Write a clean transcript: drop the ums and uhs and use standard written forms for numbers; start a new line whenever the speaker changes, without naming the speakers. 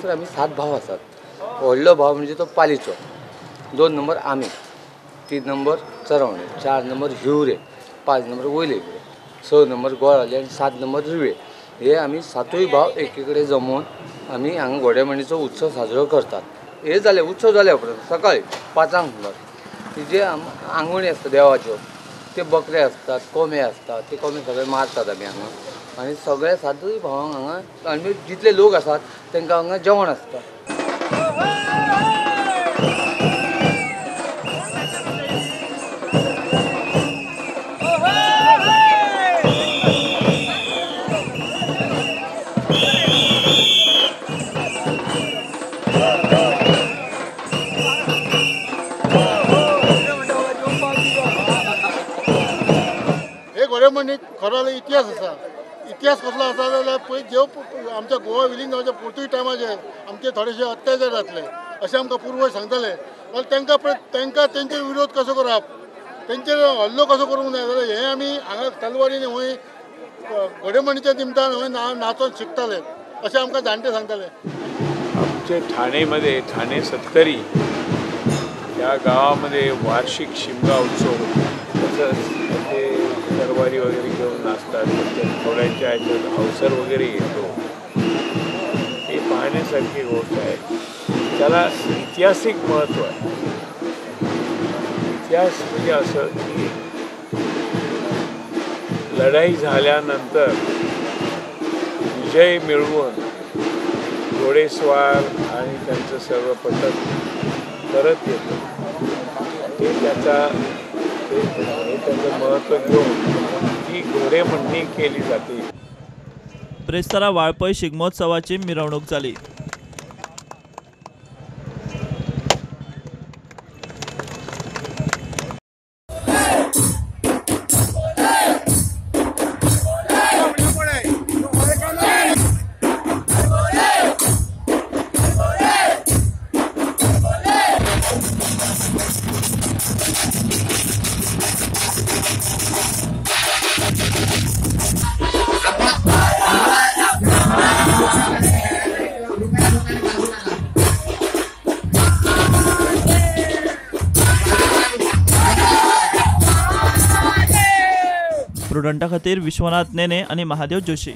हांगासर आमी 7 भाव आसात. व्हडलो भाव म्हणजे तो पालीचो, 2 नंबर आमी, 3 नंबर चरवणे, 4 नंबर हिवरे, 5 नंबर वयले हिवरे, 6 नंबर गोळाले आनी 7 नंबर रिवे. हे आमी 7 भाव एकीकडे जमोवन आमी हांगा घोडेमोडणीचो उत्सव साजरो करतात. हे जाले उत्सव जाल्या उपरांत सकाळी 5 सुमार जे आंगवणी आसता देवाच्यो, ते बकरे आसतात, कोंबे आसतात, ते कोंबे सगळे मारतात आमी हांगा आनी सगळे 7 भावांक हांगा आनी जितले लोक आसात तांकां हांगा जेवण आसता.
घोडेमोडणीक खरो इतिहास आसा. इतिहास कसलो आसा जाल्यार पळय जेव आमच्या गोवा विलीन जावच्या पोर्तुगीज टायमाचेर आमचे थोडेशे अत्याचार जातले अशें आमकां पुर्वज सांगताले. जाल्यार तांकां पळय तांकां तेंचेर विरोध कसो करप, तेंचेर हल्लो कसो करूंक जाय, जाल्यार हें आमी हांगा तलवारीन हूंय घोडेमोडणीच्या निमतान हूंय नाचोन शिकताले अशें आमकां जाणटे सांगताले.
आमचे ठाणेमध्ये ठाणे सत्तरी या गावामध्ये वार्षिक शिमगा उत्सव होतो. तसंच ते तरवारी वगैरे घेऊन नाचतात, थोड्यांच्या ह्याच्यात अवसर वगैरे येतो. हे पाहण्यासारखी गोष्ट आहे. त्याला ऐतिहासिक महत्त्व आहे. इतिहास म्हणजे असं की लढाई झाल्यानंतर विजय मिळवून घोडेस्वार आणि त्यांचं सर्व पथक परत येतं. ते त्याचा हे त्याचं महत्त्व घेऊन ती घोडेमोडणी केली जाते.
ब्रेस्तारा वाळपय शिगमोत्सवाची मिरवणूक जाली. प्रुडंटा खातीर विश्वनाथ नेने आणि महादेव जोशी.